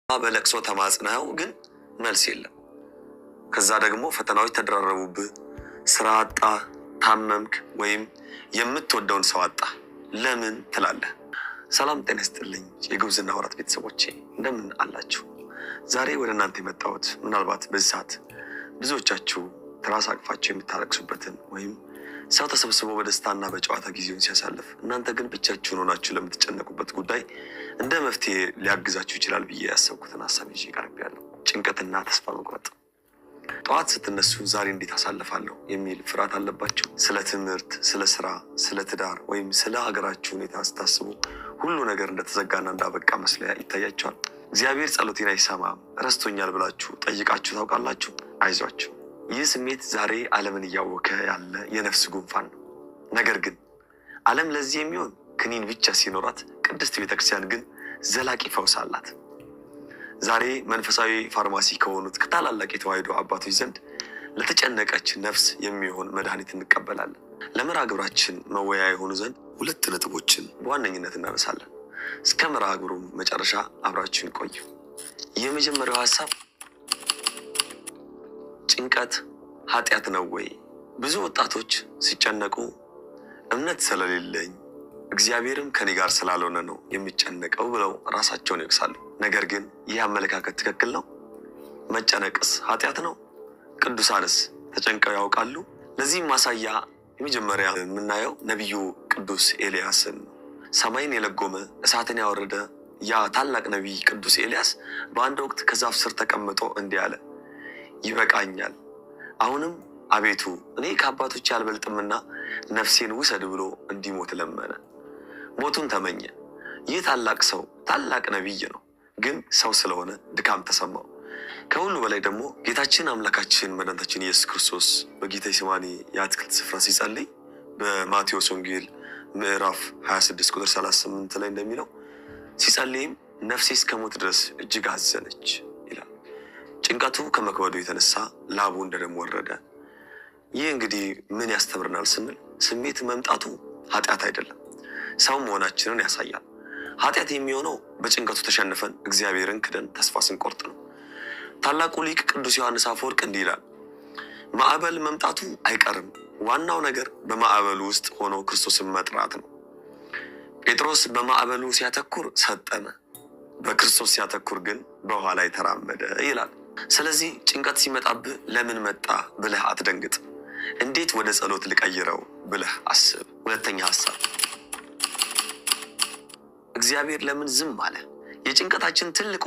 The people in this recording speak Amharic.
በለቅሶ ተማጽነኸው ግን መልስ የለም። ከዛ ደግሞ ፈተናዎች ተደራረቡብህ፣ ስራ አጣ፣ ታመምክ፣ ወይም የምትወደውን ሰው አጣ። ለምን ትላለህ? ሰላም ጤና ይስጥልኝ የጉብዝና ወራት ቤተሰቦቼ እንደምን አላችሁ? ዛሬ ወደ እናንተ የመጣሁት ምናልባት በዚህ ሰዓት ብዙዎቻችሁ ትራስ አቅፋችሁ የምታለቅሱበትን ወይም ሰው ተሰብስቦ በደስታና በጨዋታ ጊዜውን ሲያሳልፍ እናንተ ግን ብቻችሁን ሆናችሁ ለምትጨነቁበት ጉዳይ እንደ መፍትሄ ሊያግዛችሁ ይችላል ብዬ ያሰብኩትን ሀሳብ ይዤ ቀርቤያለሁ። ጭንቀትና ተስፋ መቁረጥ። ጠዋት ስትነሱ ዛሬ እንዴት አሳልፋለሁ የሚል ፍርሃት አለባችሁ? ስለ ትምህርት፣ ስለ ስራ፣ ስለ ትዳር ወይም ስለ ሀገራችሁ ሁኔታ ስታስቡ ሁሉ ነገር እንደተዘጋና እንዳበቃ መስለያ ይታያቸዋል። እግዚአብሔር ጸሎቴን አይሰማም ረስቶኛል ብላችሁ ጠይቃችሁ ታውቃላችሁ? አይዟችሁ። ይህ ስሜት ዛሬ ዓለምን እያወከ ያለ የነፍስ ጉንፋን ነው። ነገር ግን ዓለም ለዚህ የሚሆን ክኒን ብቻ ሲኖራት፣ ቅድስት ቤተክርስቲያን ግን ዘላቂ ፈውስ አላት። ዛሬ መንፈሳዊ ፋርማሲ ከሆኑት ከታላላቅ የተዋሕዶ አባቶች ዘንድ ለተጨነቀች ነፍስ የሚሆን መድኃኒት እንቀበላለን። ለመርሃ ግብራችን መወያያ የሆኑ ዘንድ ሁለት ነጥቦችን በዋነኝነት እናነሳለን። እስከ መርሃ ግብሩ መጨረሻ አብራችሁን ቆዩ። የመጀመሪያው ሀሳብ ጭንቀት ኃጢአት ነው ወይ? ብዙ ወጣቶች ሲጨነቁ እምነት ስለሌለኝ እግዚአብሔርም ከኔ ጋር ስላልሆነ ነው የሚጨነቀው ብለው ራሳቸውን ይወቅሳሉ። ነገር ግን ይህ አመለካከት ትክክል ነው? መጨነቅስ ኃጢአት ነው? ቅዱሳንስ ተጨንቀው ያውቃሉ? ለዚህም ማሳያ የመጀመሪያ የምናየው ነቢዩ ቅዱስ ኤልያስን ነው። ሰማይን የለጎመ እሳትን ያወረደ ያ ታላቅ ነቢይ ቅዱስ ኤልያስ በአንድ ወቅት ከዛፍ ስር ተቀምጦ እንዲህ አለ፣ ይበቃኛል፣ አሁንም አቤቱ እኔ ከአባቶቼ አልበልጥምና ነፍሴን ውሰድ ብሎ እንዲሞት ለመነ። ሞቱን ተመኘ። ይህ ታላቅ ሰው ታላቅ ነቢይ ነው፣ ግን ሰው ስለሆነ ድካም ተሰማው። ከሁሉ በላይ ደግሞ ጌታችን አምላካችን መድኃኒታችን ኢየሱስ ክርስቶስ በጌቴሴማኒ የአትክልት ስፍራ ሲጸልይ በማቴዎስ ወንጌል ምዕራፍ 26 ቁጥር 38 ላይ እንደሚለው ሲጸልይም ነፍሴ እስከ ሞት ድረስ እጅግ አዘነች ይላል። ጭንቀቱ ከመክበዱ የተነሳ ላቡ እንደ ደም ወረደ። ይህ እንግዲህ ምን ያስተምረናል ስንል ስሜት መምጣቱ ኃጢአት አይደለም፣ ሰው መሆናችንን ያሳያል። ኃጢአት የሚሆነው በጭንቀቱ ተሸንፈን እግዚአብሔርን ክደን ተስፋ ስንቆርጥ ነው። ታላቁ ሊቅ ቅዱስ ዮሐንስ አፈወርቅ እንዲህ ይላል፣ ማዕበል መምጣቱ አይቀርም፣ ዋናው ነገር በማዕበሉ ውስጥ ሆኖ ክርስቶስን መጥራት ነው። ጴጥሮስ በማዕበሉ ሲያተኩር ሰጠመ፣ በክርስቶስ ሲያተኩር ግን በውኃ ላይ ተራመደ ይላል። ስለዚህ ጭንቀት ሲመጣብህ ለምን መጣ ብለህ አትደንግጥ። እንዴት ወደ ጸሎት ልቀይረው ብለህ አስብ። ሁለተኛ ሀሳብ፣ እግዚአብሔር ለምን ዝም አለ? የጭንቀታችን ትልቁ